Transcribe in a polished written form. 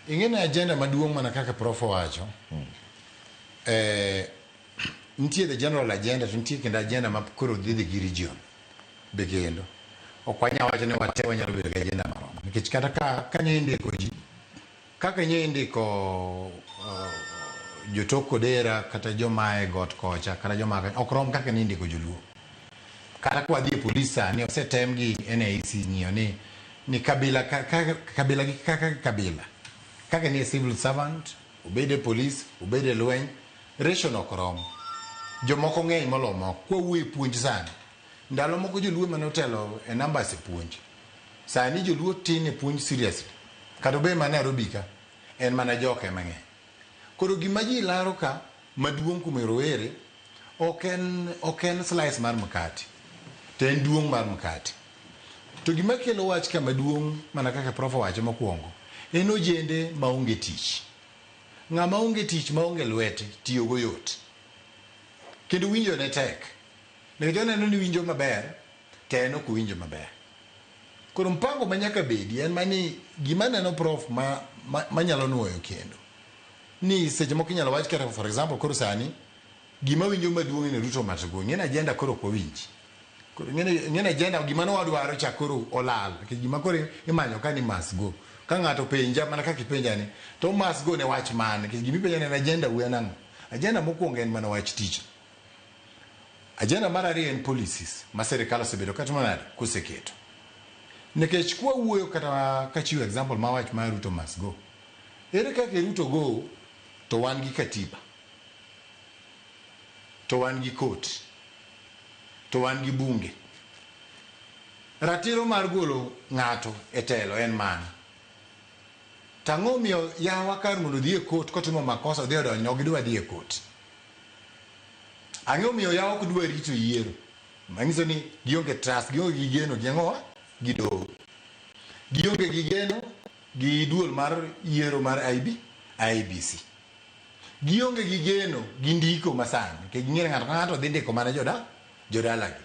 Ing'e ni agenda maduong' mana kaka prof owacho, nitie the general agenda to nitie kendo agenda ma koro dhi dhi gi region be kendo. Ok wanyal wacho ni wate wanyalo bedo gi agenda marom. Nikech kata ka kanyo indiko ji, kaka nyo indiko jotok Kodera kata joma e got kocha kata joma ok rom kaka nindiko joluo. Kata kwa dhi e polis sani osetem gi NIC ng'iyo ni kabila ka, ka, kabila gi kaka kabila kaka ni e civil servant obed e polis obed e lweny ratio no ok rom. Jomoko ng'eny molo moko. Kwa wuoyo e puonj sani ndalo moko joluo mane otelo e numbers e puonj sani joluo tin e puonj seriously kata obed mana Nairobi ka en mana joka ema ng'eny. Koro gima ji laro ka maduong' kuom rowere ok en slice mar mkate to en duong' mar mkate. To gima kelo wach ka maduong' mana kaka prof owacho mokwongo en ojende maonge tich. Ng'ama onge tich maonge lwete tiyogo yot. Kendo winjo ne tek. Nikech oneno ni winjo maber to en ok owinjo maber. Koro mpango ma nyaka bedi en mani gima neno prof ma manyalo nuoyo kendo. Ni seche moko inyalo wach kata for example koro sani gima winjo maduong' en Ruto must go. Ng'eni agenda koro ok wawinji. Koro ng'eni agenda gima ne wadwaro cha koro olal. Nikech gima koro imanyo ka ni must go. Ka ng'ato penja mana kaka ipenja ni to must go ne wach mane? Nikech gima ipenja ni en agenda u en ang'o? Agenda mokwongo en mana wach tich. Agenda mar ariyo en policies ma sirikal osebedo katimo nade koseketo. Nikech kwa wuoyo kata kachiwo example ma wach mar Ruto must go. Ere kaka Ruto go to wan gi katiba, to wan gi court, to wan gi bunge. Ratiro mar golo ng'ato e telo en mane? To ang'o miyo yawa kar mondo odhi e court kotimo makosa odhi odonjo ok gidwa dhi e court? Ang'o miyo yawa ok dwa rito yiero? Manyiso ni gionge trust, gionge gi geno gi ang'o? Gi doho. Gionge gi geno gi duol mar yiero mar IEBC. Gionge gi geno gi ndiko masani nikech ging'e ni ng'ato ka ng'ato dhi ndiko mana jodalagi.